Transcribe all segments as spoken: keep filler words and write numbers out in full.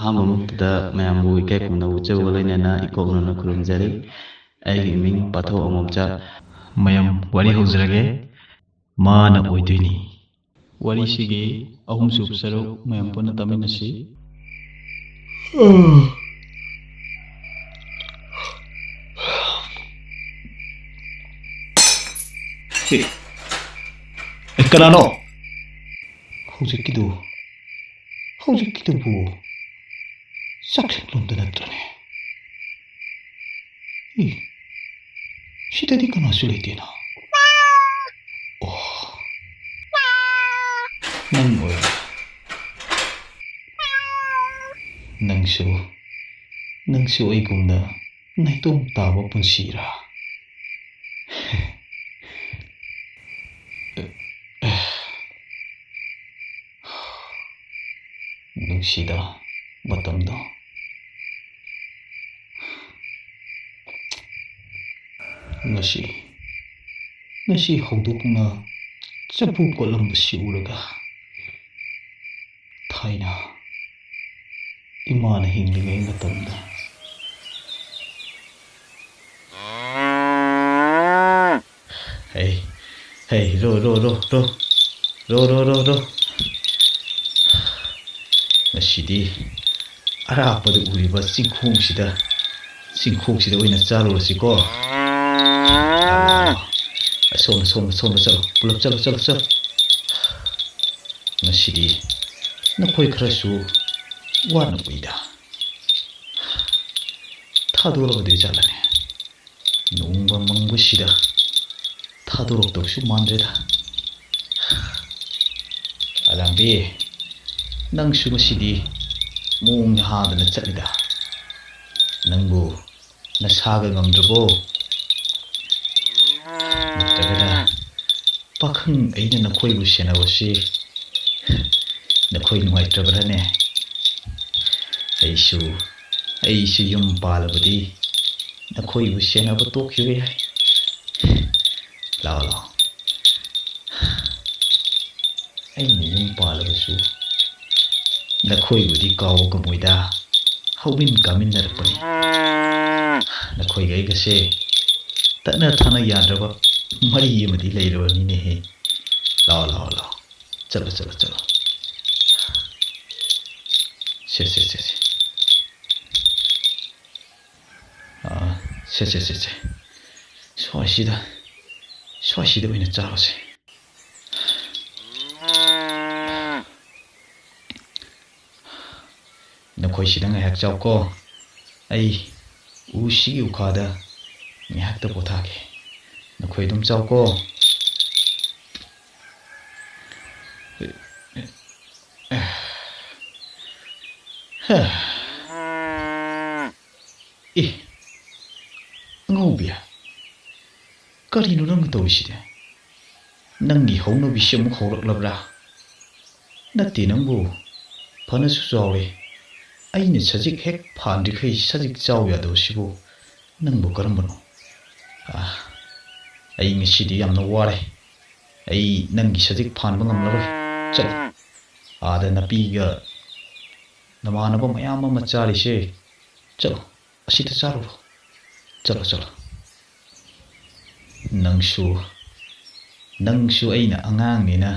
ꯑꯍꯥꯟꯕ ꯃꯛꯇꯗ ꯃꯌꯥꯝꯕꯨ ꯏꯀꯥꯏ ꯈꯨꯝꯅꯕ ꯎꯠꯆꯕꯒ ꯂꯣꯏꯅꯅ ꯏꯀꯣꯛꯅꯅ ꯈꯨꯔꯨꯝꯖꯔꯤ꯫ ꯑꯩꯒꯤ ꯃꯤꯡ ꯄꯥꯊꯧ ꯑꯃꯣꯝꯆꯥ꯫ ꯃꯌꯥꯝ ꯋꯥꯔꯤ ꯍꯧꯖꯔꯒꯦ꯫ ꯃꯥꯅ ꯑꯣꯏꯗꯣꯏꯅꯤ꯫ ꯋꯥꯔꯤꯁꯤꯒꯤ ꯑꯍꯨꯝꯁꯨꯕ ꯁꯔꯨꯛ ꯃꯌꯥꯝ ꯄꯨꯟꯅ ꯇꯥꯃꯤꯟꯅꯁꯤ꯫ ꯑꯦ, ꯑꯦ, ꯀꯅꯥꯅꯣ? ꯍꯧꯖꯤꯛꯀꯤꯗꯨ, ꯍꯧꯖꯤꯛꯀꯤꯗꯨꯕꯨ ꯆꯥꯛꯁꯪꯂꯣꯝꯗ ꯅꯠꯇ꯭ꯔꯅꯦ? ꯏ, ꯁꯤꯗꯗꯤ ꯀꯅꯥꯁꯨ ꯂꯩꯇꯦꯅ꯫ ꯑꯣ, ꯅꯪ ꯑꯣꯏꯔꯦ꯫ ꯅꯪꯁꯨ, ꯅꯪꯁꯨ ꯑꯩꯒꯨꯝꯅ ꯅꯥꯏꯇꯣꯝ ꯇꯥꯕ ꯄꯨꯟꯁꯤꯔꯥ? ꯅꯨꯡꯁꯤꯗ ꯃꯇꯝꯗꯣ꯫ ꯉꯁꯤ, ꯉꯁꯤ ꯍꯧꯗꯣꯛꯅ ꯆꯐꯨ ꯀꯣꯠꯂꯝꯕꯁꯤ ꯎꯔꯒ, ꯊꯥꯏꯅ ꯏꯃꯥꯅ ꯍꯤꯡꯂꯤꯉꯩ ꯃꯇꯝꯗ꯫ ꯍꯩ, ꯍꯩ, ꯔꯣ, ꯔꯣ, ꯔꯣ, ꯔꯣ꯫ ꯔꯣ, ꯔꯣ, ꯔꯣ, ꯔꯣ꯫ ꯉꯁꯤꯗꯤ ꯑꯔꯥꯞꯄꯗ ꯎꯔꯤꯕ ꯆꯤꯡꯈꯣꯡꯁꯤꯗ, ꯆꯤꯡꯈꯣꯡꯁꯤꯗ ꯑꯣꯏꯅ ꯆꯥꯔꯨꯔꯁꯤꯀꯣ꯫ ꯑꯁꯣꯝ, ꯑꯁꯣꯝ, ꯑꯁꯣꯝꯗ ꯆꯠꯂꯣ꯫ ꯄꯨꯂꯞ ꯆꯠꯂꯣ, ꯆꯠꯂꯣ, ꯆꯠꯂꯣ꯫ ꯉꯁꯤꯗꯤ ꯅꯈꯣꯏ ꯈꯔꯁꯨ ꯋꯥꯅ ꯎꯏꯗ꯫ ꯊꯥꯗꯣꯔꯛꯑꯗꯣꯏ ꯖꯥꯠꯂꯅꯦ? ꯅꯣꯡꯃ ꯃꯪꯕꯁꯤꯗ ꯊꯥꯗꯣꯔꯛꯇꯧꯁꯨ ꯃꯥꯟꯗ꯭ꯔꯦꯗ꯫ ꯑꯂꯥꯡꯕꯤ, ꯅꯪꯁꯨ ꯉꯁꯤꯗꯤ ꯃꯑꯣꯡ ꯍꯥꯗꯅ ꯆꯠꯂꯤꯗ꯫ ꯅꯪꯕꯨ ꯅꯁꯥꯒ ꯉꯝꯗ꯭ꯔꯕꯣ? ꯅꯠꯇ꯭ꯔꯒꯅ ꯄꯥꯈꯪ ꯑꯩꯅ ꯅꯈꯣꯏꯕꯨ ꯁꯦꯟꯅꯕꯁꯤ ꯅꯈꯣꯏ ꯅꯨꯡꯉꯥꯏꯇ꯭ꯔꯕ꯭ꯔꯥꯅꯦ? ꯑꯩꯁꯨ, ꯑꯩꯁꯨ ꯌꯨꯝ ꯄꯥꯜꯂꯕꯗꯤ ꯅꯈꯣꯏꯕꯨ ꯁꯦꯟꯅꯕ ꯇꯣꯛꯈꯤꯕ ꯌꯥꯏ꯫ ꯂꯥꯛꯑꯣ, ꯂꯥꯛꯑꯣ꯫ ꯑꯩꯅ ꯌꯨꯝ ꯄꯥꯜꯂꯕꯁꯨ ꯅꯈꯣꯏꯕꯨꯗꯤ ꯀꯥꯎꯕ ꯉꯝꯃꯣꯏꯗ, ꯍꯧꯃꯤꯟ ꯀꯥꯃꯤꯟꯅꯔꯛꯄꯅꯤ꯫ ꯅꯈꯣꯏꯒ ꯑꯩꯒꯁꯦ ꯇꯠꯅ ꯊꯥꯅ ꯌꯥꯗ꯭ꯔꯕ ꯃꯔꯤ ꯑꯃꯗꯤ ꯂꯩꯔꯕꯅꯤꯅꯦꯍꯦ꯫ ꯂꯥꯛꯑꯣ, ꯂꯥꯛꯑꯣ, ꯂꯥꯛꯑꯣ꯫ ꯆꯠꯂꯣ, ꯆꯠꯂꯣ, ꯆꯠꯂꯣ꯫ ꯁꯦ, ꯁꯦ, ꯁꯦ, ꯁꯦ꯫ ꯑꯥ, ꯁꯦ, ꯁꯦ, ꯁꯦ, ꯁꯦ꯫ ꯁ꯭ꯋꯥꯏꯁꯤꯗ, ꯁ꯭ꯋꯥꯏꯁꯤꯗ ꯑꯣꯏꯅ ꯆꯥꯔꯁꯦ꯫ ꯅꯈꯣꯏ ꯁꯤꯗ ꯉꯥꯏꯍꯥꯛ ꯆꯥꯎꯀꯣ꯫ ꯑꯩ ꯎꯁꯤꯒꯤ ꯎꯈꯥꯗ ꯉꯥꯏꯍꯥꯛꯇ ꯄꯣꯊꯥꯒꯦ꯫ ꯅꯈꯣꯏ ꯑꯗꯨꯝ ꯆꯥꯎꯀꯣ꯫ ꯑꯦ, ꯑꯉꯧꯕꯤ, ꯀꯔꯤꯅꯣ ꯅꯪꯅ ꯇꯧꯔꯤꯁꯤꯗꯤ? ꯅꯪꯒꯤ ꯍꯧꯅꯕꯤꯁꯤ ꯑꯃꯨꯛ ꯍꯧꯔꯛꯂꯕ꯭ꯔꯥ? ꯅꯠꯇꯦ ꯅꯪꯕꯨ, ꯐꯅꯁꯨ ꯆꯥꯎꯔꯦ꯫ ꯑꯩꯅ ꯁꯖꯤꯛ ꯍꯦꯛ ꯐꯥꯟꯗ꯭ꯔꯤꯈꯩ ꯁꯖꯤꯛ ꯆꯥꯎ ꯌꯥꯗꯕꯁꯤꯕꯨ ꯅꯪꯕꯨ ꯀꯔꯝꯕꯅꯣ? ꯑꯥ, ꯑꯩ ꯉꯁꯤꯗꯤ ꯌꯥꯝꯅ ꯋꯥꯔꯦ꯫ ꯑꯩ ꯅꯪꯒꯤ ꯁꯖꯤꯛ ꯐꯥꯟꯕ ꯉꯝꯂꯔꯣꯏ꯫ ꯆꯠꯂꯣ꯫ ꯑꯥꯗ ꯅꯥꯄꯤꯒ ꯅꯃꯥꯟꯅꯕ ꯃꯌꯥꯝ ꯑꯃ ꯆꯥꯔꯤꯁꯦ꯫ ꯆꯠꯂꯣ, ꯑꯁꯤꯗ ꯆꯥꯔꯨꯔꯣ꯫ ꯆꯠꯂꯣ, ꯆꯠꯂꯣ꯫ ꯅꯪꯁꯨ, ꯅꯪꯁꯨ ꯑꯩꯅ ꯑꯉꯥꯡꯅꯤꯅ,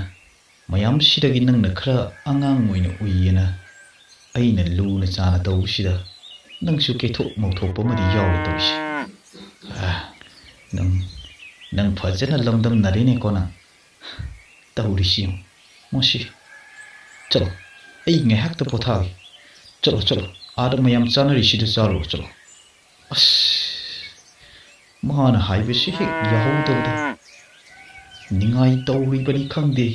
ꯃꯌꯥꯝꯁꯤꯗꯒꯤ ꯅꯪꯅ ꯈꯔ ꯑꯉꯥꯡ ꯑꯣꯏꯅ ꯎꯏꯌꯦꯅ ꯑꯩꯅ ꯂꯨꯅ ꯆꯥꯅ ꯇꯧꯕꯁꯤꯗ ꯅꯪꯁꯨ ꯀꯦꯊꯣꯛ ꯃꯧꯊꯣꯛꯄ ꯑꯃꯗꯤ ꯌꯥꯎꯔꯦ ꯇꯧꯔꯤꯁꯦ꯫ ꯑꯥ, ꯅꯪ, ꯅꯪ ꯐꯖꯅ ꯂꯝꯗꯝꯅꯔꯦꯅꯦꯀꯣ ꯅꯪ꯫ ꯇꯧꯔꯤꯁꯤ ꯌꯦꯡꯉꯨ꯫ ꯃꯁꯤ꯫ ꯆꯠꯂꯣ꯫ ꯑꯩ ꯉꯥꯏꯍꯥꯛꯇ ꯄꯣꯊꯥꯒꯦ꯫ ꯆꯠꯂꯣ, ꯆꯠꯂꯣ꯫ ꯑꯥꯗ ꯃꯌꯥꯝ ꯆꯥꯅꯔꯤꯁꯤꯗ ꯆꯥꯔꯨꯔꯣ, ꯆꯠꯂꯣ꯫ ꯑꯁ, ꯃꯥꯅ ꯍꯥꯏꯕꯁꯤ ꯍꯦꯛ ꯌꯥꯍꯧꯗꯕꯗ ꯅꯤꯡꯉꯥꯏ ꯇꯧꯔꯤꯕꯅꯤ ꯈꯪꯗꯦ꯫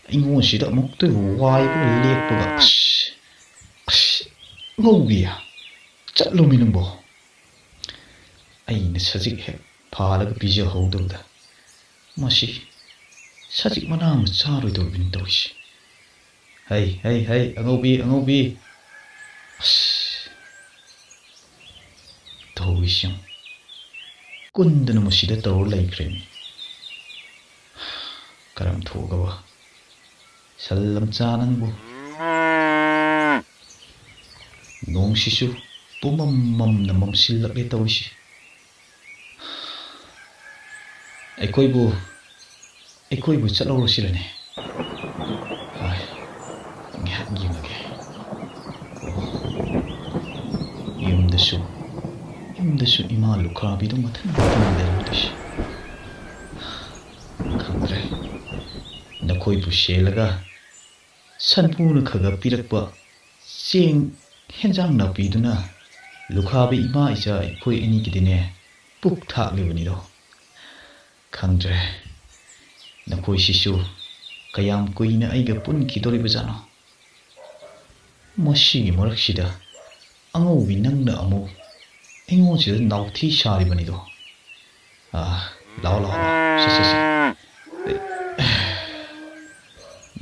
ꯑꯩꯉꯣꯟꯁꯤꯗ ꯑꯃꯨꯛꯇ ꯋꯥꯏꯕ ꯂꯦꯞꯄꯒ꯫ ꯑꯁ, ꯑꯁ, ꯉꯧꯕꯤ, ꯆꯠꯂꯣꯃꯤ ꯅꯪꯕꯣ꯫ ꯑꯩꯅ ꯁꯖꯤꯛ ꯍꯦꯛ ꯐꯥꯜꯂꯒ ꯄꯤꯖꯍꯧꯗꯕꯗ ꯃꯁꯤ ꯁꯖꯤꯛ ꯃꯅꯥ ꯑꯃ ꯆꯥꯔꯣꯏꯗꯧꯔꯤꯕꯅꯤ ꯇꯧꯔꯤꯁꯦ꯫ ꯍꯩ, ꯍꯩ, ꯍꯩ, ꯑꯉꯧꯕꯤ, ꯑꯉꯧꯕꯤ꯫ ꯑꯁ, ꯇꯧꯔꯤꯁꯤ ꯌꯦꯡꯉꯨ꯫ ꯀꯨꯟꯗꯅ ꯃꯁꯤꯗ ꯇꯧꯔ ꯂꯩꯈ꯭ꯔꯦꯅꯦ꯫ ꯀꯔꯝ ꯊꯣꯛꯑꯒꯕ? ꯁꯜ ꯂꯝꯆꯥ ꯅꯪꯕꯨ꯫ ꯅꯣꯡꯁꯤꯁꯨ ꯄꯨꯃꯝ ꯃꯝꯅ ꯃꯝꯁꯤꯜꯂꯛꯂꯦ ꯇꯧꯔꯤꯁꯤ꯫ ꯑꯩꯈꯣꯏꯕꯨ ꯑꯩꯈꯣꯏꯕꯨ ꯆꯠꯍꯧꯔꯁꯤꯔꯅꯦ? ꯍꯣꯏ, ꯉꯥꯏꯍꯥꯛ ꯌꯦꯡꯉꯒꯦ꯫ ꯑꯣ, ꯌꯨꯝꯗꯁꯨ ꯌꯨꯝꯗꯁꯨ ꯏꯃꯥ ꯂꯨꯈ꯭ꯔꯥꯕꯤꯗꯣ ꯃꯊꯟ ꯃꯊꯟ ꯂꯩꯔꯝꯗꯣꯏꯁꯦ꯫ ꯈꯪꯗ꯭ꯔꯦ, ꯅꯈꯣꯏꯕꯨ ꯁꯦꯜꯂꯒ ꯁꯟꯄꯨꯅ ꯈꯔ ꯈꯔ ꯄꯤꯔꯛꯄ ꯆꯦꯡ ꯍꯦꯟꯖꯥꯡ ꯅꯥꯄꯤꯗꯨꯅ ꯂꯨꯈ꯭ꯔꯥꯕꯤ ꯏꯃꯥ ꯏꯆꯥ ꯑꯩꯈꯣꯏ ꯑꯅꯤꯒꯤꯗꯤꯅꯦ ꯄꯨꯛ ꯊꯥꯛꯂꯤꯕꯅꯤꯗꯣ꯫ ꯈꯪꯗ꯭ꯔꯦ, ꯅꯈꯣꯏꯁꯤꯁꯨ ꯀꯌꯥꯝ ꯀꯨꯏꯅ ꯑꯩꯒ ꯄꯨꯟꯈꯤꯗꯣꯔꯤꯕꯖꯥꯠꯅꯣ? ꯃꯁꯤꯒꯤ ꯃꯔꯛꯁꯤꯗ ꯑꯉꯧꯕꯤ ꯅꯪꯅ ꯑꯃꯨꯛ ꯑꯩꯉꯣꯟꯁꯤꯗ ꯅꯥꯎꯊꯤ ꯁꯥꯔꯤꯕꯅꯤꯗꯣ꯫ ꯑꯥ, ꯂꯥꯛꯑꯣ, ꯂꯥꯛꯑꯣ, ꯂꯥꯛꯑꯣ꯫ ꯁꯦ, ꯁꯦ, ꯁꯦ꯫ ꯑꯦ,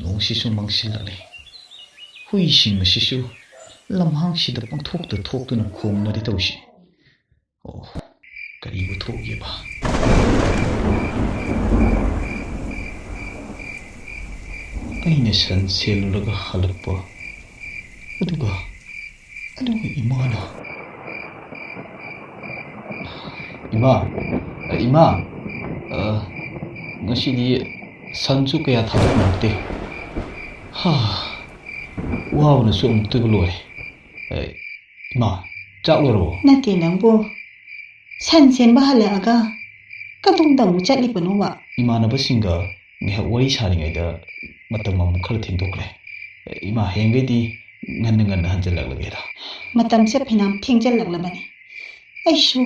ꯅꯣꯡꯁꯤꯁꯨ ꯃꯪꯁꯤꯜꯂꯛꯂꯦ꯫ ꯍꯨꯏꯁꯤꯡ ꯑꯁꯤꯁꯨ ꯂꯝꯍꯥꯡꯁꯤꯗ ꯄꯪꯊꯣꯛꯇ ꯊꯣꯛꯇꯨꯅ ꯈꯣꯡꯅꯔꯤ ꯇꯧꯔꯤꯁꯤ꯫ ꯑꯣ, ꯀꯔꯤꯕꯨ ꯊꯣꯛꯒꯦꯕ? ꯑꯩꯅ ꯁꯟ ꯁꯦꯜꯂꯨꯔꯒ ꯍꯜꯂꯛꯄ, ꯑꯗꯨꯒ, ꯑꯗꯨꯒ ꯏꯃꯥꯅ, "ꯏꯃꯥ, ꯏꯃꯥ, ꯑ, ꯉꯁꯤꯗꯤ ꯁꯟꯁꯨ ꯀꯌꯥ ꯊꯥꯗꯣꯛꯅꯔꯛꯇꯦ꯫ ꯍꯥ, ꯋꯥꯕꯅꯁꯨ ꯑꯃꯨꯛꯇꯣꯏꯕ ꯂꯣꯏꯔꯦ꯫ ꯑ, ꯏꯃꯥ, ꯆꯥꯛ ꯂꯣꯏꯔꯕꯣ?" ꯅꯠꯇꯦ ꯅꯪꯕꯨ, ꯁꯟ ꯁꯦꯝꯕ ꯍꯜꯂꯛꯑꯒ ꯀꯗꯣꯝꯗ ꯑꯃꯨꯛ ꯆꯠꯂꯤꯕꯅꯣꯕ? ꯏꯃꯥꯟꯅꯕꯁꯤꯡꯒ ꯉꯥꯏꯍꯥꯛ ꯋꯥꯔꯤ ꯁꯥꯔꯤꯉꯩꯗ ꯃꯇꯝ ꯑꯃꯨꯛ ꯈꯔ ꯊꯦꯡꯗꯣꯛꯈ꯭ꯔꯦ꯫ ꯏꯃꯥ, ꯍꯌꯦꯡꯈꯩꯗꯤ ꯉꯟꯅ ꯉꯟꯅ ꯍꯟꯖꯜꯂꯛꯂꯒꯦꯗ꯫ ꯃꯇꯝꯁꯦ ꯐꯅꯌꯥꯝ ꯊꯦꯡꯖꯜꯂꯛꯂꯕꯅꯤ꯫ ꯑꯩꯁꯨ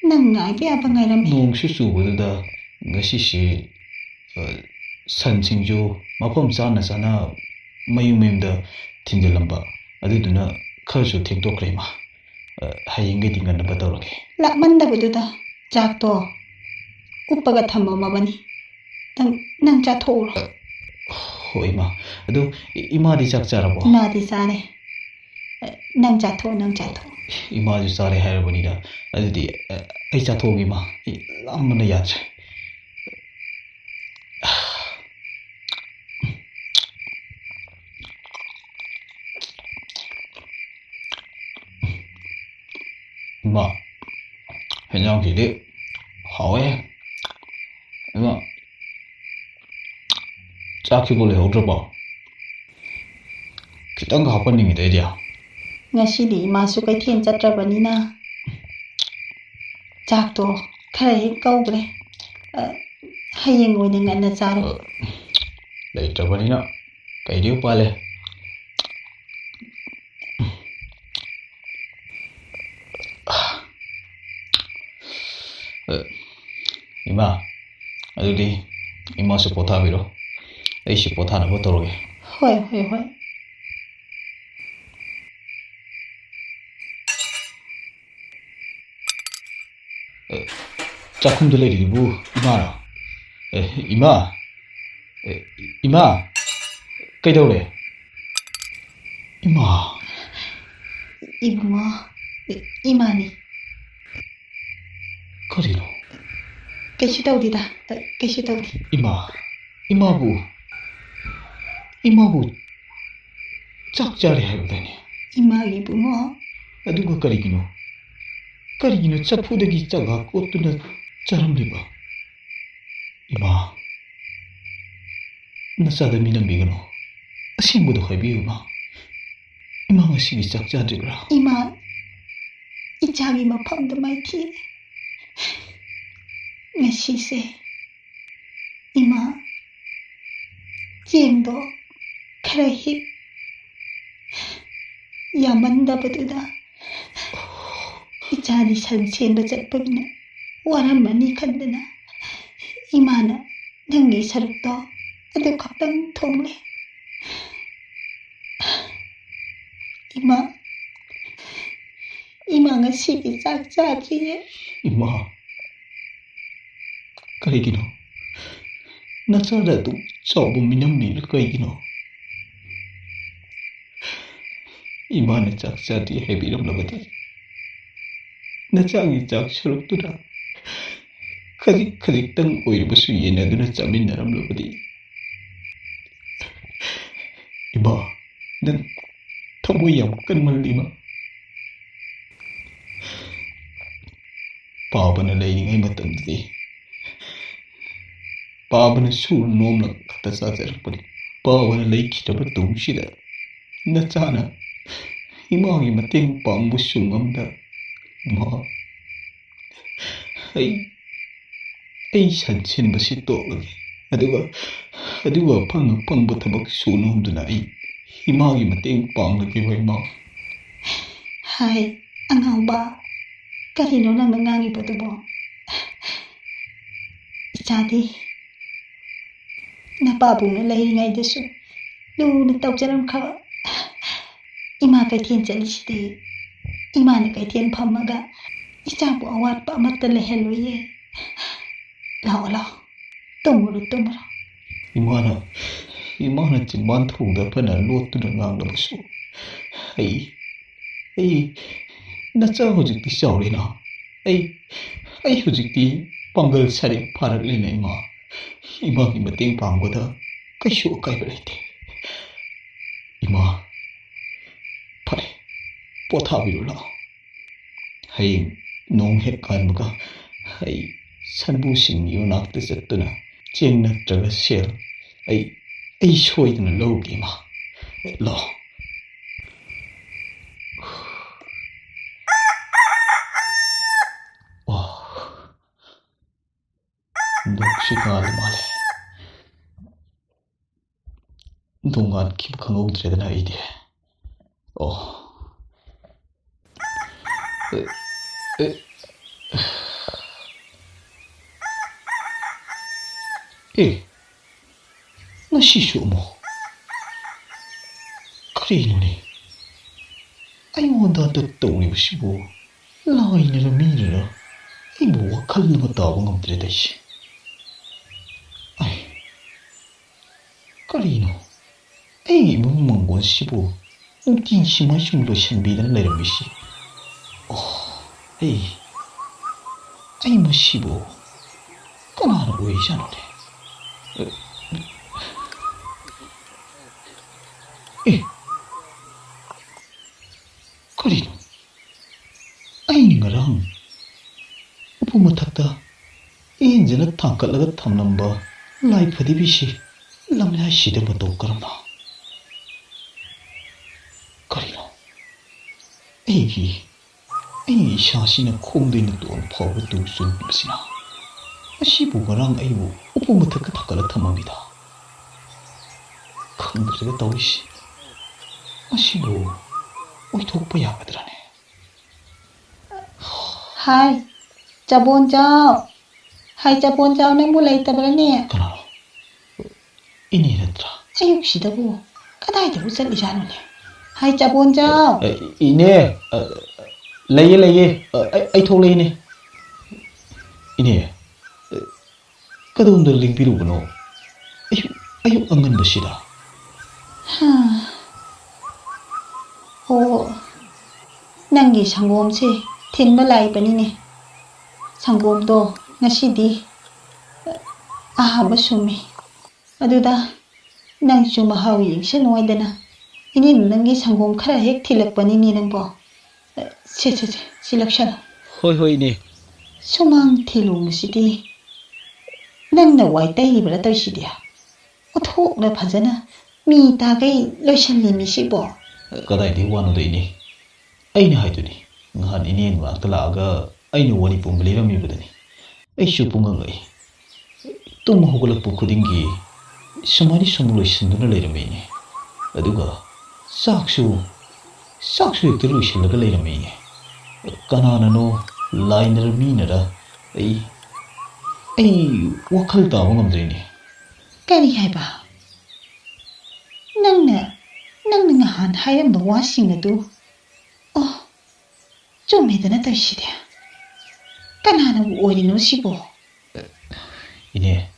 ꯅꯪ ꯉꯥꯏꯕ ꯌꯥꯕ ꯉꯥꯏꯔꯝꯃꯤ꯫ ꯅꯣꯡꯁꯨ ꯆꯨꯕꯗꯨꯗ ꯉꯁꯤꯁꯤ, ꯑ, ꯁꯟꯁꯤꯡꯁꯨ ꯃꯐꯝ ꯆꯥꯅ ꯆꯥꯅ ꯃꯌꯨꯝ ꯃꯌꯨꯝꯗ ꯊꯤꯟꯖꯤꯜꯂꯝꯕ, ꯑꯗꯨꯗꯨꯅ ꯈꯔꯁꯨ ꯊꯦꯡꯗꯣꯛꯈ꯭ꯔꯦ, ꯏꯃꯥ꯫ ꯑ, ꯍꯌꯦꯡꯒꯩꯗꯤ ꯉꯟꯅꯕ ꯇꯧꯔꯒꯦ꯫ ꯂꯥꯛꯃꯟꯗꯕꯗꯨꯗ ꯆꯥꯛꯇꯣ ꯎꯞꯄꯒ ꯊꯝꯃꯝꯃꯕꯅꯤ꯫ ꯅꯪ, ꯅꯪ ꯆꯥꯊꯣꯛꯎꯔꯣ꯫ ꯑ, ꯍꯣꯏ, ꯏꯃꯥ꯫ ꯑꯗꯨ ꯏ-, ꯏꯃꯥꯗꯤ ꯆꯥꯛ ꯆꯥꯔꯕꯣ? ꯏꯃꯥꯗꯤ ꯆꯥꯔꯦ꯫ ꯑ, ꯅꯪ ꯆꯥꯊꯣꯛꯑꯣ, ꯅꯪ ꯆꯥꯊꯣꯛꯑꯣ꯫ ꯏꯃꯥꯁꯨ ꯆꯥꯔꯦ ꯍꯥꯏꯔꯕꯅꯤꯅ, ꯑꯗꯨꯗꯤ, ꯑ, ꯑꯩ ꯆꯥꯊꯣꯛꯑꯒꯦ, ꯏꯃꯥ꯫ ꯑꯩ ꯂꯥꯝꯕꯅ ꯌꯥꯗ꯭ꯔꯦ꯫ ꯃꯥ, ꯍꯦꯟꯖꯥꯡꯁꯤꯗꯤ ꯍꯥꯎꯋꯦ꯫ ꯏꯃꯥ, ꯆꯥꯛꯁꯤꯕꯨ ꯂꯩꯍꯧꯗ꯭ꯔꯕꯣ? ꯈꯤꯇꯪꯒ ꯍꯥꯞꯄꯟꯅꯤꯡꯉꯤꯗ ꯑꯩꯗꯤ꯫ ꯉꯁꯤꯗꯤ ꯏꯃꯥꯁꯨ ꯀꯩꯊꯦꯜ ꯆꯠꯇ꯭ꯔꯕꯅꯤꯅ ꯆꯥꯛꯇꯣ ꯈꯔ ꯍꯦꯛ ꯀꯧꯈ꯭ꯔꯦ꯫ ꯑ, ꯍꯌꯦꯡ ꯑꯣꯏꯅ ꯉꯟꯅ ꯆꯥꯔꯣ꯫ ꯑ, ꯂꯩꯇ꯭ꯔꯕꯅꯤꯅ ꯀꯩꯗꯤ ꯎꯄꯥꯏ ꯂꯩ? ꯑ, ꯏꯃꯥ, ꯑꯗꯨꯗꯤ ꯏꯃꯥꯁꯨ ꯄꯣꯊꯥꯕꯤꯔꯣ, ꯑꯩꯁꯨ ꯄꯣꯊꯥꯅꯕ ꯇꯧꯔꯒꯦ꯫ ꯍꯣꯏ, ꯍꯣꯏ, ꯍꯣꯏ꯫ ꯑ, ꯆꯥꯛꯈꯨꯝꯗ ꯂꯩꯔꯤꯗꯨꯕꯨ ꯏꯃꯥꯔꯣ? ꯑꯦ, ꯏꯃꯥ! ꯑꯦ, ꯏꯃꯥ! ꯀꯩꯗꯧꯔꯦ? ꯏꯃꯥ! ꯏꯕꯨꯡꯉꯣ, ꯏ-, ꯏꯃꯥꯅꯤ꯫ ꯀꯔꯤꯅꯣ? ꯀꯩꯁꯨ ꯇꯧꯗꯦꯗ, ꯀꯩꯁꯨ ꯇꯧꯗꯦ꯫ ꯏꯃꯥ! ꯏꯃꯥꯕꯨ, ꯏꯃꯥꯕꯨ ꯆꯥꯛ ꯆꯥꯔꯦ ꯍꯥꯏꯕꯗꯥꯏꯅꯦ? ꯏꯃꯥꯒꯤ ꯏꯕꯨꯡꯉꯣ꯫ ꯑꯗꯨꯒ ꯀꯔꯤꯒꯤꯅꯣ? ꯀꯔꯤꯒꯤꯅꯣ ꯆꯐꯨꯗꯒꯤ ꯆꯥꯛ ꯉꯥꯏꯍꯥꯛ ꯀꯣꯠꯇꯨꯅ ꯆꯥꯔꯝꯂꯤꯕ? ꯏꯃꯥ, ꯅꯆꯥꯗ ꯃꯤꯅꯝꯕꯤꯒꯅꯨ꯫ ꯑꯁꯦꯡꯕꯗꯣ ꯍꯥꯏꯕꯤꯌꯨ, ꯏꯃꯥ꯫ ꯏꯃꯥ ꯉꯁꯤꯒꯤ ꯆꯥꯛ ꯆꯥꯗ꯭ꯔꯤꯕ꯭ꯔꯥ? ꯏꯃꯥ, ꯏꯆꯥꯒꯤ ꯃꯐꯝꯗ ꯃꯥꯏꯊꯤ꯫ ꯉꯁꯤꯁꯦ ꯏꯃꯥ, ꯆꯦꯡꯗꯣ ꯈꯔ ꯍꯦꯛ ꯌꯥꯝꯃꯟꯗꯕꯗꯨꯗ ꯏꯆꯥꯗꯤ ꯁꯟ ꯁꯦꯟꯕ ꯆꯠꯄꯅꯤꯅ ꯋꯥꯔꯝꯃꯅꯤ ꯈꯟꯗꯅ ꯏꯃꯥꯅ ꯅꯪꯒꯤ ꯁꯔꯨꯛꯇꯣ ꯑꯗꯨ ꯈꯛꯇꯪ ꯊꯣꯡꯂꯦ꯫ ꯏꯃꯥ, ꯏꯃꯥ ꯉꯁꯤꯒꯤ ꯆꯥꯛ ꯆꯥꯗ꯭ꯔꯤꯌꯦ꯫ ꯏꯃꯥ, ꯀꯔꯤꯒꯤꯅꯣ? ꯅꯆꯥꯗ ꯑꯗꯨꯛ ꯆꯥꯎꯕ ꯃꯤꯅꯝꯕꯤꯔ ꯀꯩꯒꯤꯅꯣ? ꯏꯃꯥꯅ ꯆꯥꯛ ꯆꯥꯗ꯭ꯔꯤ ꯍꯥꯏꯕꯤꯔꯝꯂꯕꯗꯤ, ꯅꯆꯥꯒꯤ ꯆꯥꯛ ꯁꯔꯨꯛꯇꯨꯗ ꯈꯖꯤꯛ ꯈꯖꯤꯛꯇꯪ ꯑꯣꯏꯔꯕꯁꯨ ꯌꯦꯟꯅꯗꯨꯅ ꯆꯥꯃꯤꯟꯅꯔꯝꯂꯕꯗꯤ꯫ ꯏꯃꯥ, ꯅꯪ ꯊꯃꯣꯏ ꯌꯥꯝ ꯀꯟꯃꯜꯂꯤ, ꯏꯃꯥ꯫ ꯄꯥꯕꯅ ꯂꯩꯔꯤꯉꯩ ꯃꯇꯝꯗꯗꯤ ꯄꯥꯕꯅ ꯁꯨꯔ ꯅꯣꯝꯂꯒ ꯈꯛꯇ ꯆꯥꯖꯔꯛꯄꯅꯤ꯫ ꯄꯥꯕꯅ ꯂꯩꯈꯤꯗ꯭ꯔꯕ ꯇꯨꯡꯁꯤꯗ ꯅꯆꯥꯅ ꯏꯃꯥꯒꯤ ꯃꯇꯦꯡ ꯄꯥꯡꯕꯁꯨ ꯉꯝꯗ ꯃꯥ ꯑꯩ ꯑꯩ ꯁꯟ ꯁꯤꯟꯕꯁꯤ ꯇꯣꯛꯂꯒꯦ꯫ ꯑꯗꯨꯒ ꯑꯗꯨꯒ ꯑꯐꯪ ꯑꯐꯪꯕ ꯊꯕꯛ ꯁꯨ ꯅꯣꯝꯗꯨꯅ ꯑꯩ ꯏꯃꯥꯒꯤ ꯃꯇꯦꯡ ꯄꯥꯡꯂꯒꯦꯕ ꯏꯃꯥ꯫ ꯍꯥꯏ, ꯑꯉꯥꯡꯕ, ꯀꯔꯤꯅꯣ ꯅꯪꯅ ꯉꯥꯡꯉꯤꯕꯗꯨꯕꯣ? ꯏꯆꯥꯗꯤ ꯅꯄꯥꯕꯨꯡꯅ ꯂꯩꯔꯤꯉꯩꯗꯁꯨ ꯂꯨꯅ ꯇꯧꯖꯔꯝꯈ꯭ꯔꯕ ꯏꯃꯥ ꯀꯩꯊꯦꯜ ꯆꯠꯂꯤꯁꯤꯗꯤ꯫ ꯏꯃꯥꯅ ꯀꯩꯊꯦꯜ ꯐꯝꯃꯒ ꯏꯆꯥꯕꯨ ꯑꯋꯥꯠꯄ ꯑꯃꯠꯇ ꯂꯩꯍꯜꯂꯣꯏꯌꯦ꯫ ꯂꯥꯛꯑꯣ, ꯂꯥꯛꯑꯣ, ꯇꯨꯝꯃꯨꯔꯣ, ꯇꯨꯝꯃꯨꯔꯣ꯫ ꯏꯃꯥꯅ ꯏꯃꯥꯅ ꯆꯤꯟꯕꯥꯟ ꯊꯧꯗ ꯐꯅ ꯂꯣꯠꯇꯨꯅ ꯉꯥꯡꯂꯕꯁꯨ ꯑꯩ ꯑꯩ ꯅꯆꯥ ꯍꯧꯖꯤꯛꯇꯤ ꯆꯥꯎꯔꯦꯅ꯫ ꯑꯩ ꯑꯩ ꯍꯧꯖꯤꯛꯇꯤ ꯄꯥꯡꯒꯜ ꯁꯥꯔꯦ ꯐꯥꯔꯛꯂꯦꯅ ꯏꯃꯥ꯫ ꯏꯃꯥꯒꯤ ꯃꯇꯦꯡ ꯄꯥꯡꯕꯗ ꯀꯩꯁꯨ ꯑꯀꯥꯏꯕ ꯂꯩꯇꯦ꯫ ꯏꯃꯥ, ꯐꯔꯦ, ꯄꯣꯊꯥꯕꯤꯔꯨ ꯂꯥꯛꯑꯣ꯫ ꯍꯌꯦꯡ ꯅꯣꯡ ꯍꯦꯛ ꯀꯥꯟꯕꯒ ꯑꯩ ꯁꯟꯕꯨꯁꯤꯡꯒꯤ ꯃꯅꯥꯛꯇ ꯆꯠꯇꯨꯅ ꯆꯦꯡ ꯅꯠꯇ꯭ꯔꯒ ꯁꯦꯜ ꯑꯩ ꯑꯩ ꯁꯣꯏꯗꯅ ꯂꯧꯒꯦ ꯏꯃꯥ꯫ ꯂꯥꯛꯑꯣ꯫ ꯑꯣ, ꯅꯣꯡꯁꯤ ꯉꯥꯜꯂ ꯃꯥꯜꯂꯦ꯫ ꯅꯣꯡꯉꯥꯟꯈꯤꯕ ꯈꯪꯍꯧꯗ꯭ꯔꯦꯗꯅ ꯑꯩꯗꯤ꯫ ꯑꯣ꯫ ꯑꯦ, ꯑꯦ, ꯑꯦ, ꯉꯁꯤꯁꯨ ꯑꯃꯨꯛ꯫ ꯀꯔꯤꯅꯣꯅꯦ? ꯑꯩꯉꯣꯟꯗ ꯍꯟꯗꯛ ꯇꯧꯔꯤꯕꯁꯤꯕꯨ ꯂꯥꯏꯅꯔ ꯃꯤꯅꯔ ꯑꯩꯕꯨ ꯋꯥꯈꯜ ꯑꯃ ꯇꯥꯕ ꯉꯝꯗ꯭ꯔꯦꯗ ꯑꯩꯁꯦ꯫ ꯑꯩ, ꯀꯔꯤꯅꯣ? ꯑꯩꯒꯤ ꯏꯃꯨꯡ ꯃꯪꯒꯣꯜꯁꯤꯕꯨ ꯅꯨꯡꯇꯤꯒꯤ ꯁꯨꯃꯥꯏ ꯁꯨꯝ ꯂꯣꯏꯁꯤꯟꯕꯤꯗꯅ ꯂꯩꯔꯝꯃꯤꯁꯤ? ꯑꯣ, ꯑꯩ, ꯑꯩ ꯃꯁꯤꯕꯨ ꯀꯅꯥꯅ ꯑꯣꯏꯔꯤꯖꯥꯠꯅꯣꯅꯦ? ꯑꯦ, ꯀꯔꯤꯅꯣ? ꯑꯩ ꯉꯔꯥꯡ ꯎꯄꯨ ꯃꯊꯛꯇ ꯏꯍꯦꯟꯖꯅ ꯊꯥꯡꯀꯠꯂꯒ ꯊꯝꯂꯝꯕ ꯂꯥꯏ ꯐꯗꯤꯕꯤꯁꯤ ꯂꯝꯌꯥꯏꯁꯤꯗ ꯃꯇꯧ ꯀꯔꯝꯅ? ꯀꯔꯤꯅꯣ? ꯑꯩꯒꯤ ꯑꯩ ꯏꯁꯥꯁꯤꯅ ꯈꯣꯡꯗꯩꯅ ꯇꯣꯟ ꯐꯥꯎꯕ ꯇꯨ ꯆꯨꯝꯕꯁꯤꯅ꯫ ꯃꯁꯤꯕꯨ ꯉꯔꯥꯡ ꯑꯩꯕꯨ ꯎꯄꯨ ꯃꯊꯛꯇ ꯊꯥꯡꯒꯠꯂ ꯊꯝꯃꯝꯃꯤꯗ꯫ ꯈꯪꯗ꯭ꯔꯦꯗ ꯇꯧꯔꯤꯁꯤ꯫ ꯃꯁꯤꯕꯨ ꯑꯣꯏꯊꯣꯛꯄ ꯌꯥꯒꯗ꯭ꯔꯥꯅꯦ? ꯍꯥꯏ, ꯆꯕꯣꯟꯆꯥꯎ꯫ ꯍꯥꯏ, ꯆꯕꯣꯟꯆꯥꯎ, ꯅꯪꯕꯨ ꯂꯩꯇꯕ꯭ꯔꯥꯅꯦ? ꯀꯅꯥꯅꯣ? ꯏꯅꯦ ꯅꯠꯇ꯭ꯔꯥ? ꯑꯌꯨꯛꯁꯤꯗꯕꯨ ꯀꯗꯥꯏꯗꯕꯨ ꯆꯠꯂꯤꯖꯥꯠꯅꯣꯅꯦ? ꯍꯥꯏ, ꯆꯕꯣꯟꯆꯥꯎ꯫ ꯑ, ꯏꯅꯦ, ꯑ, ꯂꯩꯌꯦ, ꯂꯩꯌꯦ꯫ ꯑ, ꯑꯩ, ꯑꯩ ꯊꯣꯛꯂꯛꯏꯅꯦ꯫ ꯏꯅꯦ, ꯑ, ꯀꯗꯣꯝꯗ ꯂꯦꯡꯕꯤꯔꯨꯕꯅꯣ? ꯑꯌꯨꯛ, ꯑꯌꯨꯛ ꯑꯉꯟꯕꯁꯤꯗ? ꯍꯥ꯫ ꯑꯣ, ꯅꯪꯒꯤ ꯁꯪꯒꯣꯝꯁꯦ ꯊꯤꯟꯕ ꯂꯥꯛꯏꯕꯅꯤꯅꯦ꯫ ꯁꯪꯒꯣꯝꯗꯣ ꯉꯁꯤꯗꯤ ꯑꯍꯥꯟꯕ ꯁꯨꯝꯃꯤ꯫ ꯑꯗꯨꯗ ꯅꯪꯁꯨ ꯃꯍꯥꯎ ꯌꯦꯡꯁꯅꯨ ꯍꯥꯏꯗꯅ ꯏꯅꯦꯅ ꯅꯪꯒꯤ ꯁꯪꯒꯣꯝ ꯈꯔ ꯍꯦꯛ ꯊꯤꯜꯂꯛꯄꯅꯤꯅꯦ ꯅꯪꯕꯣ꯫ ꯁꯦ, ꯁꯦ, ꯁꯦ, ꯁꯤ ꯂꯧꯁꯜꯂꯣ꯫ ꯍꯣꯏ, ꯍꯣꯏ, ꯏꯅꯦ꯫ ꯁꯨꯃꯥꯡ ꯊꯤꯂꯣꯡꯁꯤꯗꯤ ꯅꯪꯅ ꯋꯥꯏ ꯇꯩꯔꯤꯕ꯭ꯔꯥ ꯇꯧꯔꯤꯁꯤꯗꯤ? ꯑꯣꯟꯊꯣꯛꯅ ꯐꯖꯅ ꯃꯤ ꯇꯥꯈꯩ ꯂꯣꯏꯁꯜꯂꯤ ꯃꯤꯁꯤꯕꯣ꯫ ꯀꯗꯥꯏꯗꯒꯤ ꯋꯥꯅꯣꯗ, ꯏꯅꯦ? ꯑꯩꯅ ꯍꯥꯏꯗꯨꯅꯤ, ꯉꯍꯥꯟ ꯏꯅꯦ ꯃꯅꯥꯛꯇ ꯂꯥꯛꯑꯒ ꯑꯩꯅ ꯋꯥꯔꯤ ꯄꯨꯝꯕ ꯂꯤꯔꯝꯃꯤꯕꯗꯨꯅꯤ꯫ ꯑꯩꯁꯨ ꯄꯨꯡꯉꯛ ꯉꯛꯏ꯫ ꯇꯨꯝ ꯍꯧꯒꯠꯂꯛꯄ ꯈꯨꯗꯤꯡꯒꯤ ꯁꯨꯃꯥꯏꯅ ꯁꯨꯝ ꯂꯣꯏꯁꯤꯟꯗꯨꯅ ꯂꯩꯔꯝꯃꯤꯅꯦ꯫ ꯑꯗꯨꯒ ꯆꯥꯛꯁꯨ, ꯆꯥꯛꯁꯨ ꯍꯦꯛꯇ ꯂꯣꯏꯁꯤꯜꯂꯒ ꯂꯩꯔꯝꯃꯤꯅꯦ꯫ ꯀꯅꯥꯅꯅꯣ, ꯂꯥꯏꯅꯔ ꯃꯤꯅꯔ? ꯑꯩ, ꯑꯩ ꯋꯥꯈꯜ ꯇꯥꯕ ꯉꯝꯗ꯭ꯔꯦꯅꯦ꯫ ꯀꯔꯤ ꯍꯥꯏꯕ? ꯅꯪꯅ, ꯅꯪꯅ ꯉꯍꯥꯟ ꯍꯥꯏꯔꯝꯕ ꯋꯥꯁꯤꯡ ꯑꯗꯨ? ꯑꯣ, ꯆꯨꯝꯃꯦꯗꯅ ꯇꯧꯔꯤꯁꯤꯗꯤ꯫ ꯀꯅꯥꯅꯕꯨ ꯑꯣꯏꯔꯤꯅꯣ ꯁꯤꯕꯣ? ꯏꯅꯦ,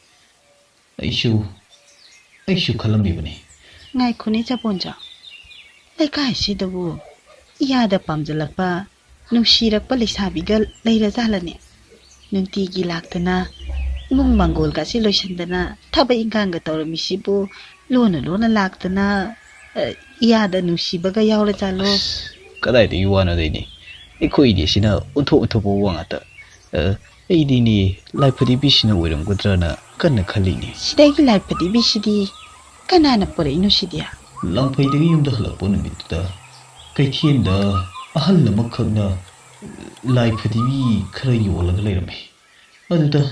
ꯑꯩꯁꯨ, ꯑꯩꯁꯨ ꯈꯜꯂꯝꯃꯤꯕꯅꯤ꯫ ꯉꯥꯏꯈꯣꯅꯦ ꯆꯄꯣꯟꯆꯥ, ꯂꯩꯀꯥꯏꯁꯤꯗꯕꯨ ꯏꯌꯥꯗ ꯄꯥꯝꯖꯜꯂꯛꯄ, ꯅꯨꯡꯁꯤꯔꯛꯄ ꯂꯩꯁꯥꯕꯤꯒ ꯂꯩꯔꯖꯥꯠꯂꯅꯦ? ꯅꯨꯡꯇꯤꯒꯤ ꯂꯥꯛꯇꯅ, ꯏꯃꯨꯡ ꯃꯪꯒꯣꯜꯒꯁꯦ ꯂꯣꯏꯁꯤꯟꯗꯅ, ꯊꯕꯛ ꯏꯪꯈꯥꯡꯒ ꯇꯧꯔꯝꯃꯤꯁꯤꯕꯨ ꯂꯣꯟꯅ ꯂꯣꯟꯅ ꯂꯥꯛꯇꯅ, ꯑ, ꯏꯌꯥꯗ ꯅꯨꯡꯁꯤꯕꯒ ꯌꯥꯎꯔꯖꯥꯠꯂꯣ? ꯑꯁ, ꯀꯗꯥꯏꯗꯒꯤ ꯋꯥꯅꯣꯗꯩꯅꯤ? ꯑꯩꯈꯣꯏꯗꯤ ꯁꯤꯅ ꯑꯣꯟꯊꯣꯛ ꯑꯣꯟꯊꯣꯛꯄ ꯋꯥ ꯉꯥꯛꯇ꯫ ꯑ, ꯑꯩꯗꯤꯅꯦ, ꯂꯥꯏꯐꯗꯤꯕꯤꯁꯤꯅ ꯑꯣꯏꯔꯝꯒꯗ꯭ꯔꯅ ꯀꯟꯅ ꯈꯜꯂꯤꯅꯦ꯫ ꯁꯤꯗꯒꯤ ꯂꯥꯏꯐꯗꯤꯕꯤꯁꯤꯗꯤ ꯀꯅꯥꯅ ꯄꯨꯔꯛꯏꯅꯣ ꯁꯤꯗꯤ? ꯂꯥꯡꯐꯩꯗꯒꯤ ꯌꯨꯝꯗ ꯍꯜꯂꯛꯄ ꯅꯨꯃꯤꯠꯇꯨꯗ ꯀꯩꯊꯦꯜꯗ ꯑꯍꯜ ꯑꯃꯈꯛꯅ ꯂꯥꯏꯐꯗꯤꯕꯤ ꯈꯔ ꯌꯣꯜꯂꯒ ꯂꯩꯔꯝꯃꯤ꯫ ꯑꯗꯨꯗ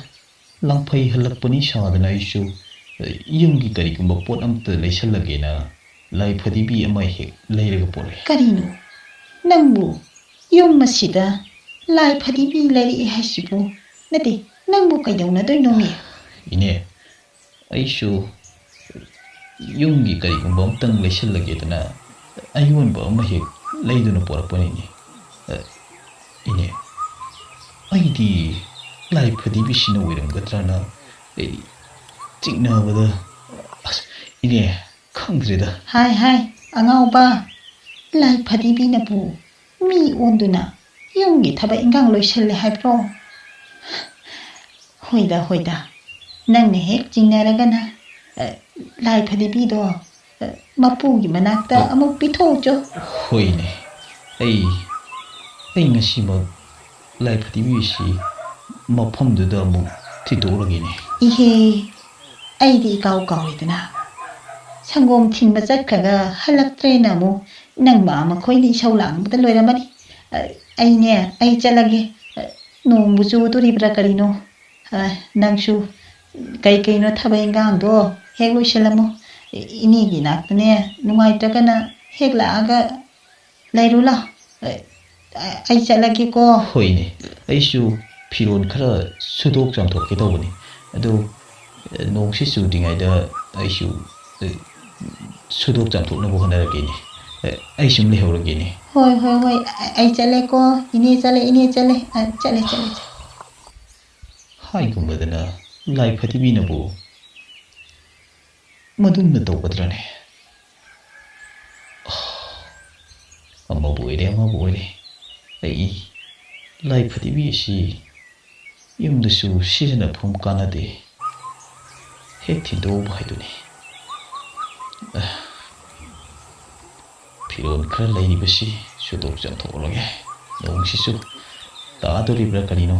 ꯂꯥꯡꯐꯩ ꯍꯜꯂꯛꯄꯅꯤ ꯁꯥꯗꯅ ꯑꯩꯁꯨ, ꯑ, ꯌꯨꯝꯒꯤ ꯀꯔꯤꯒꯨꯝꯕ ꯄꯣꯠ ꯑꯝꯇ ꯂꯩꯁꯜꯂꯒꯦꯅ ꯂꯥꯏꯐꯗꯤꯕꯤ ꯑꯃ ꯍꯦꯛ ꯂꯩꯔꯒ ꯄꯣꯔꯛꯑꯦ꯫ ꯀꯔꯤꯅꯣ? ꯅꯪꯕꯨ ꯌꯨꯝ ꯑꯁꯤꯗ ꯂꯥꯏꯐꯗꯤꯕꯤ ꯂꯩꯔꯛꯑꯦ ꯍꯥꯏꯁꯤꯕꯨ? ꯅꯠꯇꯦ, ꯅꯪꯕꯨ ꯀꯩꯗꯧꯅꯗꯣꯏꯅꯣꯃꯤ? ꯏꯅꯦ, ꯑꯩꯁꯨ ꯌꯨꯝꯒꯤ ꯀꯔꯤꯒꯨꯝꯕ ꯑꯝꯇꯪ ꯂꯩꯁꯜꯂꯒꯦꯗꯅ ꯑꯌꯣꯟꯕ ꯑꯃ ꯍꯦꯛ ꯂꯩꯗꯨꯅ ꯄꯣꯔꯛꯄꯅꯤꯅꯦ꯫ ꯑ, ꯏꯅꯦ, ꯑꯩꯗꯤ ꯂꯥꯏꯐꯗꯤꯕꯤꯁꯤꯅ ꯑꯣꯏꯔꯝꯒꯗ꯭ꯔꯅ ꯑꯩ ꯆꯤꯡꯅꯕꯗ, ꯑꯁ, ꯏꯅꯦ, ꯈꯪꯗ꯭ꯔꯦꯗ꯫ ꯍꯥꯏ, ꯍꯥꯏ, ꯑꯉꯥꯎꯕ, ꯂꯥꯏꯐꯗꯤꯕꯤꯅꯕꯨ ꯃꯤ ꯑꯣꯟꯗꯨꯅ ꯌꯨꯝꯒꯤ ꯊꯕꯛ ꯏꯟꯈꯥꯡ ꯂꯣꯏꯁꯜꯂꯦ ꯍꯥꯏꯕ꯭ꯔꯣ? ꯍꯣꯏꯗ, ꯍꯣꯏꯗ, ꯅꯪꯅ ꯍꯦꯛ ꯆꯤꯡꯅꯔꯒꯅ, ꯑ, ꯂꯥꯏꯐꯗꯤꯕꯤꯗꯣ, ꯑ, ꯃꯄꯨꯒꯤ ꯃꯅꯥꯛꯇ ꯑ, ꯑꯃꯨꯛ ꯄꯤꯊꯣꯛꯎꯆꯣ꯫ ꯍꯣꯏꯅꯦ, ꯑꯩ, ꯑꯩ ꯉꯁꯤꯃꯛ ꯂꯥꯏꯐꯗꯤꯕꯤꯁꯤ ꯃꯐꯝꯗꯨꯗ ꯑꯃꯨꯛ ꯊꯤꯟꯗꯣꯛꯎꯔꯒꯦꯅꯦ꯫ ꯏꯍꯦ, ꯑꯩꯗꯤ ꯏꯀꯥꯎ ꯀꯥꯎꯔꯦꯗꯅ꯫ ꯁꯪꯒꯣꯝ ꯊꯤꯟꯕ ꯆꯠꯈ꯭ꯔꯒ ꯍꯜꯂꯛꯇ꯭ꯔꯦꯅ ꯑꯃꯨꯛ ꯅꯪ ꯃꯥ ꯃꯈꯣꯏꯅ ꯏꯁꯧ ꯂꯥꯡꯕꯗ ꯂꯣꯏꯔꯝꯃꯅꯤ꯫ ꯑ, ꯑꯩꯅꯦ, ꯑꯩ ꯆꯠꯂꯒꯦ꯫ ꯑ, ꯅꯣꯡꯕꯨ ꯆꯨꯗꯣꯔꯤꯕ꯭ꯔꯥ ꯀꯔꯤꯅꯣ? ꯑ, ꯅꯪꯁꯨ ꯀꯩ ꯀꯩꯅꯣ ꯊꯕꯛ ꯏꯟꯈꯥꯡꯗꯣ ꯍꯦꯛ ꯂꯣꯏꯁꯤꯜꯂꯝꯃꯣ꯫ ꯏꯅꯦꯒꯤ ꯅꯥꯛꯇꯅꯦ ꯅꯨꯡꯉꯥꯏꯇ꯭ꯔꯒꯅ ꯍꯦꯛ ꯂꯥꯛꯑꯒ ꯂꯩꯔꯨ ꯂꯥꯎ꯫ ꯑ, ꯑ, ꯑꯩ ꯆꯠꯂꯒꯦꯀꯣ꯫ ꯍꯣꯏꯅꯦ, ꯑꯩꯁꯨ ꯐꯤꯔꯣꯜ ꯈꯔ ꯁꯨꯗꯣꯛ ꯆꯥꯝꯊꯣꯛꯀꯦ ꯇꯧꯕꯅꯤ꯫ ꯑꯗꯨ, ꯑ, ꯅꯣꯡꯁꯤ ꯆꯨꯗ꯭ꯔꯤꯉꯩꯗ ꯑꯩꯁꯨ, ꯑ, ꯁꯨꯗꯣꯛ ꯆꯥꯝꯊꯣꯛꯅꯕ ꯍꯣꯠꯅꯔꯒꯦꯅꯦ꯫ ꯑ, ꯑꯩ ꯁꯨꯝ ꯂꯩꯍꯧꯔꯒꯦꯅꯦ꯫ ꯍꯣꯏ, ꯍꯣꯏ, ꯍꯣꯏ꯫ ꯑ-, ꯑꯩ ꯆꯠꯂꯦꯀꯣ꯫ ꯏꯅꯦ ꯆꯠꯂꯦ, ꯏꯅꯦ ꯆꯠꯂꯦ꯫ ꯑ, ꯆꯠꯂꯦ, ꯆꯠꯂꯦ, ꯆꯠꯂꯦ꯫ ꯍꯥꯏꯒꯨꯝꯕꯗꯅ ꯂꯥꯏ ꯐꯗꯤꯕꯤꯅꯕꯨ ꯃꯗꯨꯝꯅ ꯇꯧꯒꯗ꯭ꯔꯅꯦ? ꯑꯃꯕꯨ ꯑꯣꯏꯔꯦ, ꯑꯃꯕꯨ ꯑꯣꯏꯔꯦ, ꯑꯩ ꯂꯥꯏ ꯐꯗꯤꯕꯤ ꯑꯁꯤ ꯌꯨꯝꯗꯁꯨ ꯁꯤꯖꯤꯟꯅꯐꯝ ꯀꯥꯟꯅꯗꯦ, ꯍꯦꯛ ꯊꯤꯟꯗꯣꯛꯎꯕ ꯍꯥꯏꯗꯨꯅꯤ꯫ ꯑ, ꯐꯤꯔꯣꯜ ꯈꯔ ꯂꯩꯔꯤꯕꯁꯤ ꯁꯨꯗꯣꯛ ꯆꯥꯝꯊꯣꯛꯂꯒꯦ꯫ ꯅꯣꯡꯁꯤꯁꯨ ꯇꯥꯗꯣꯔꯤꯕ꯭ꯔꯥ ꯀꯔꯤꯅꯣ?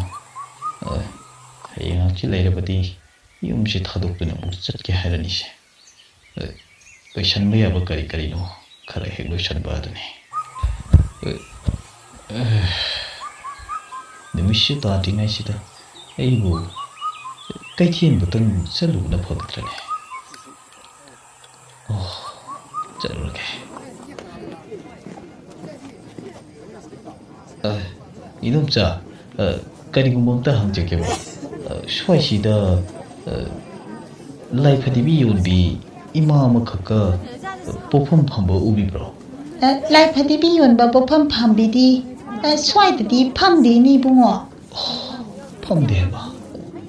ꯑ, ꯍꯌꯦꯡ ꯍꯪꯆꯤꯠ ꯂꯩꯔꯕꯗꯤ ꯌꯨꯝꯁꯤ ꯊꯥꯗꯣꯛꯇꯨꯅ ꯑꯃꯨꯛ ꯆꯠꯀꯦ ꯍꯥꯏꯔꯅꯤꯁꯦ꯫ ꯑ, ꯂꯣꯏꯁꯟꯕ ꯌꯥꯕ ꯀꯔꯤ ꯀꯔꯤꯅꯣ ꯈꯔ ꯍꯦꯛ ꯂꯣꯏꯁꯟꯕ ꯑꯗꯨꯅꯤ꯫ ꯑ, ꯑ, ꯅꯨꯃꯤꯠꯁꯨ ꯇꯥꯗ꯭ꯔꯤꯉꯩꯁꯤꯗ ꯑꯩꯕꯨ ꯀꯩꯊꯦꯜꯕꯨꯇꯪ ꯆꯠꯂꯨꯕꯅ ꯐꯒꯗ꯭ꯔꯅꯦ? ꯑꯣ, ꯆꯠꯂꯨꯔꯒꯦ꯫ ꯑ, ꯏꯗꯣꯝꯆꯥ, ꯑ, ꯀꯔꯤꯒꯨꯝꯕ ꯑꯝꯇ ꯍꯪꯖꯒꯦꯕ꯫ ꯑ, ꯁ꯭ꯋꯥꯏꯁꯤꯗ, ꯑ, ꯂꯥꯏ ꯐꯗꯤꯕꯤ ꯌꯣꯟꯕꯤ ꯏꯃꯥ ꯑꯃꯈꯛꯀ, ꯑ, ꯄꯣꯠꯐꯝ ꯐꯝꯕ ꯎꯕꯤꯕ꯭ꯔꯣ? ꯑ, ꯂꯥꯏ ꯐꯗꯤꯕꯤ ꯌꯣꯟꯕ ꯄꯣꯠꯐꯝ ꯐꯝꯕꯤꯗꯤ, ꯑ, ꯁ꯭ꯋꯥꯏꯗꯗꯤ ꯐꯝꯗꯦꯅꯦ, ꯏꯕꯨꯡꯉꯣ꯫ ꯐꯝꯗꯦ ꯍꯥꯏꯕ?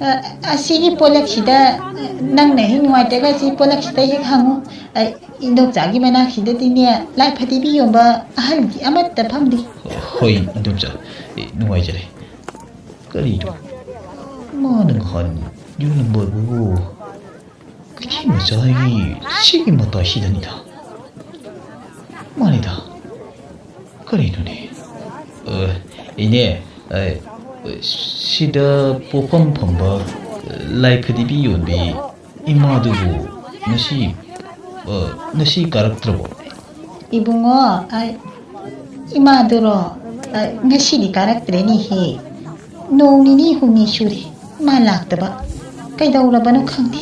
ꯑ, ꯑꯁꯤꯒꯤ ꯄꯣꯂꯛꯁꯤꯗ, ꯑ, ꯅꯪꯅ ꯍꯦꯛ ꯅꯨꯡꯉꯥꯏꯇ꯭ꯔꯒ ꯑꯁꯤ ꯄꯣꯂꯛꯁꯤꯗ ꯍꯦꯛ ꯍꯪꯉꯨ꯫ ꯑ, ꯏꯟꯗꯣꯝꯆꯥꯒꯤ ꯃꯅꯥꯛꯁꯤꯗꯗꯤꯅꯦ, ꯂꯥꯏ ꯐꯗꯤꯕꯤ ꯌꯣꯟꯕ ꯑꯍꯜꯗꯤ ꯑꯃꯠꯇ ꯐꯝꯗꯦ꯫ ꯍꯣꯏ, ꯏꯟꯗꯣꯝꯆꯥ, ꯑꯦ, ꯅꯨꯡꯉꯥꯏꯖꯔꯦ꯫ ꯀꯔꯤꯅꯣ? ꯃꯥꯅ ꯅꯍꯥꯟ ꯌꯣꯜꯂꯝꯕꯗꯨꯕꯨ ꯀꯩꯊꯦꯜ ꯃꯆꯥꯒꯤ ꯁꯤꯒꯤ ꯃꯇꯥꯏꯁꯤꯗꯅꯤꯗ꯫ ꯃꯥꯅꯤꯗ꯫ ꯀꯔꯤꯅꯣꯅꯦ? ꯑ, ꯏꯅꯦ, ꯑ, ꯁꯤꯗ ꯄꯣꯠꯐꯝ ꯐꯝꯕ ꯂꯥꯏ ꯐꯗꯤꯕꯤ ꯌꯣꯟꯕꯤ ꯏꯃꯥꯗꯨꯕꯨ ꯉꯁꯤ, ꯑ, ꯉꯁꯤ ꯀꯥꯔꯛꯇ꯭ꯔꯕꯣ? ꯏꯕꯨꯡꯉꯣ, ꯑ, ꯏꯃꯥꯗꯨꯔꯣ? ꯑ, ꯉꯁꯤꯗꯤ ꯀꯥꯔꯛꯇ꯭ꯔꯦꯅꯦꯍꯦ꯫ ꯅꯣꯡ ꯅꯤꯅꯤ ꯍꯨꯝꯅꯤ ꯁꯨꯔꯦ ꯃꯥ ꯂꯥꯛꯇꯕ꯫ ꯀꯩꯗꯧꯔꯕꯅꯣ ꯈꯪꯗꯦ꯫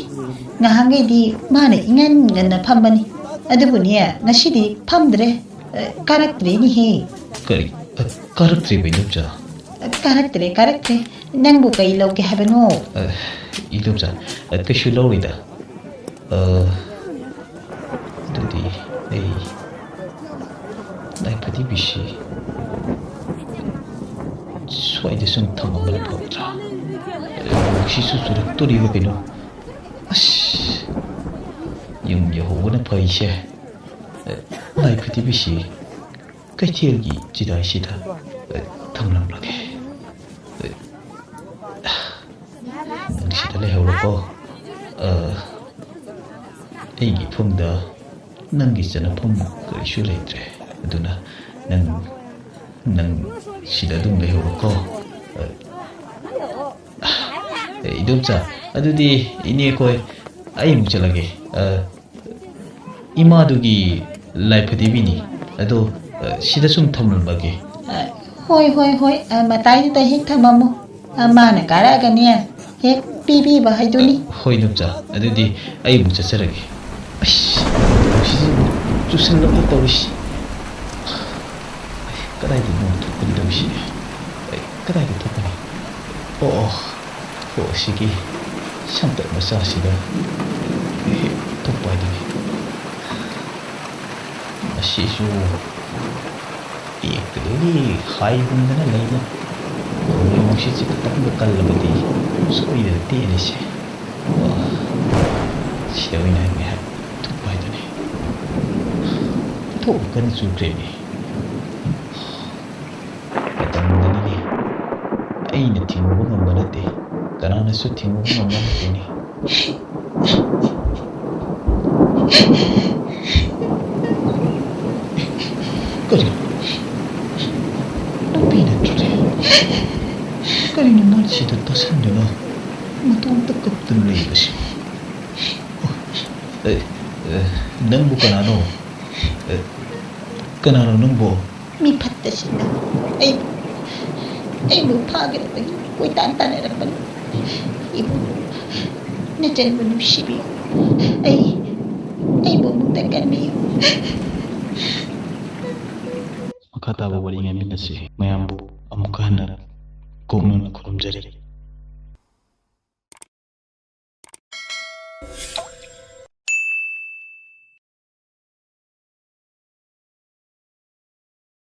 ꯉꯍꯥꯟꯈꯩꯗꯤ ꯃꯥꯅ ꯏꯉꯟ ꯉꯟꯅ ꯐꯝꯕꯅꯤ꯫ ꯑꯗꯨꯕꯨꯅꯦ, ꯉꯁꯤꯗꯤ ꯐꯝꯗ꯭ꯔꯦ꯫ ꯑ, ꯀꯥꯔꯛꯇ꯭ꯔꯦꯅꯦꯍꯦ꯫ ꯀꯔꯤ? ꯑ, ꯀꯥꯔꯛꯇ꯭ꯔꯤꯕ, ꯏꯟꯗꯣꯝꯆꯥ? ꯑ, ꯀꯥꯔꯛꯇ꯭ꯔꯦ, ꯀꯥꯔꯛꯇ꯭ꯔꯦ꯫ ꯅꯪꯕꯨ ꯀꯩ ꯂꯧꯒꯦ ꯍꯥꯏꯕꯅꯣ? ꯑ, ꯏꯟꯗꯣꯝꯆꯥ, ꯑ, ꯀꯩꯁꯨ ꯂꯧꯔꯣꯏꯗ꯫ ꯑ, ꯑꯗꯨꯗꯤ ꯑꯩ ꯂꯥꯏ ꯐꯗꯤꯕꯤꯁꯤ ꯁ꯭ꯋꯥꯏꯗ ꯁꯨꯝ ꯊꯝꯃꯝꯕꯅ ꯐꯒꯗ꯭ꯔꯥ? ꯅꯣꯡꯁꯤꯁꯨ ꯆꯨꯔꯛꯇꯣꯔꯤꯕ ꯀꯩꯅꯣ꯫ ꯑꯁ, ꯌꯨꯝ ꯌꯧꯍꯧꯕꯅ ꯐꯩꯁꯦ꯫ ꯂꯥꯏ ꯐꯗꯤꯕꯤꯁꯤ ꯀꯩꯊꯦꯜꯒꯤ ꯆꯤꯗꯥꯏꯁꯤꯗ ꯊꯝꯂꯝꯂꯒꯦ꯫ ꯅꯪ ꯁꯤꯗ ꯂꯩꯍꯧꯔꯣꯀꯣ꯫ ꯑ, ꯑꯩꯒꯤ ꯏꯐꯝꯗ ꯅꯪꯒꯤ ꯆꯟꯅꯐꯝ ꯀꯔꯤꯁꯨ ꯂꯩꯇ꯭ꯔꯦ꯫ ꯑꯗꯨꯅ ꯅꯪ, ꯅꯪ ꯁꯤꯗ ꯑꯗꯨꯝ ꯂꯩꯍꯧꯔꯣꯀꯣ꯫ ꯑ, ꯏꯗꯣꯝꯆꯥ, ꯑꯗꯨꯗꯤ ꯏꯅꯦ ꯑꯩꯈꯣꯏ, ꯑꯩ ꯑꯃꯨꯛ ꯆꯠꯂꯒꯦ꯫ ꯑ, ꯏꯃꯥꯗꯨꯒꯤ ꯂꯥꯏꯐꯗꯤꯕꯤꯅꯤ꯫ ꯑꯗꯣ, ꯑ, ꯁꯤꯗ ꯁꯨꯝ ꯊꯝꯂꯝꯃꯒꯦ꯫ ꯑ, ꯍꯣꯏ, ꯍꯣꯏ, ꯍꯣꯏ꯫ ꯑ, ꯃꯇꯥꯏꯗꯨꯗ ꯍꯦꯛ ꯊꯝꯃꯝꯃꯨ꯫ ꯑ, ꯃꯥꯅ ꯀꯥꯔꯛꯑꯒꯅꯦ, ꯍꯦꯛ ꯄꯤꯕꯤꯕ ꯍꯥꯏꯗꯨꯅꯤ꯫ ꯑ, ꯍꯣꯏ, ꯏꯗꯣꯝꯆꯥ꯫ ꯑꯗꯨꯗꯤ ꯑꯩ ꯑꯃꯨꯛ ꯆꯠꯆꯔꯒꯦ꯫ ꯑꯁ, ꯅꯣꯡꯁꯤꯁꯨ ꯆꯨꯁꯜꯂꯛꯑꯦ ꯇꯧꯔꯤꯁꯤ꯫ ꯀꯗꯥꯏꯗꯒꯤ ꯅꯣꯡ ꯊꯣꯛꯄꯅꯣ ꯇꯧꯔꯤꯁꯤ? ꯑꯩ ꯀꯗꯥꯏꯗ ꯊꯣꯛꯀꯅꯤ? ꯑꯣ, ꯑꯣ, ꯑꯣ, ꯑꯁꯤꯒꯤ ꯁꯝꯇꯠ ꯃꯆꯥꯁꯤꯗ ꯍꯦꯛ ꯊꯣꯛꯄ ꯍꯥꯏꯗꯨꯅꯤ꯫ ꯃꯁꯤꯁꯨ ꯄꯤꯛꯄꯗꯒꯤ ꯍꯥꯏ ꯍꯨꯝꯗꯅ ꯂꯩꯅꯤ꯫ ꯅꯣꯡꯂꯩ ꯅꯨꯡꯁꯤꯠꯁꯤ ꯈꯤꯇꯪꯒ ꯀꯜꯂꯕꯗꯤ ꯁꯣꯏꯗꯅ ꯇꯦꯛꯑꯅꯤꯁꯦ꯫ ꯑꯣ, ꯁꯤꯗ ꯑꯣꯏꯅ ꯉꯥꯏꯍꯥꯛ ꯊꯣꯛꯄ ꯍꯥꯏꯗꯨꯅꯤ꯫ ꯊꯣꯛ ꯀꯟꯅ ꯆꯨꯈ꯭ꯔꯦꯅꯦ꯫ ꯃꯇꯝꯅꯅꯤꯅꯦ꯫ ꯑꯩꯅ ꯊꯤꯡꯉꯨꯕ ꯉꯝꯕ ꯅꯠꯇꯦ, ꯀꯅꯥꯅꯁꯨ ꯊꯤꯡꯉꯨꯕ ꯉꯝꯕ ꯅꯠꯇꯦꯅꯦ꯫ ꯀꯔꯤꯅꯣ? ꯅꯨꯄꯤ ꯅꯠꯇ꯭ꯔꯣꯅꯦ? ꯀꯔꯤꯅꯣ ꯃꯥ ꯁꯤꯗ ꯇꯥꯁꯟꯗꯨꯅ ꯃꯇꯣꯝꯇ ꯀꯞꯇꯨꯅ ꯂꯩꯕꯁꯤꯕꯣ? ꯑꯣ, ꯑꯦ, ꯑꯦ, ꯅꯪꯕꯨ ꯀꯅꯥꯅꯣ? ꯑꯦ, ꯀꯅꯥꯅꯣ ꯅꯪꯕꯨ? ꯃꯤ ꯐꯠꯇꯁꯤꯡꯅ ꯑꯩꯕꯨ, ꯑꯩꯕꯨ ꯐꯥꯒꯗꯕꯒꯤ ꯀꯣꯏꯇꯥꯟ ꯇꯥꯟꯅꯔꯛꯄꯅꯤ꯫ ꯏꯕꯨꯡ, ꯅꯆꯟꯕꯨ ꯅꯨꯡꯁꯤꯕꯤꯌꯨ꯫ ꯑꯩ, ꯑꯩꯕꯨ ꯑꯃꯨꯛꯇ ꯀꯟꯕꯤꯌꯨ꯫ ꯃꯈꯥ ꯇꯥꯕ ꯋꯥꯔꯤ ꯉꯥꯏꯃꯤꯟꯅꯁꯤ꯫ ꯃꯌꯥꯝꯕꯨ ꯑꯃꯨꯛꯀ ꯍꯟꯅ ꯀꯣꯛꯅꯅ ꯈꯨꯔꯨꯝꯖꯔꯤ꯫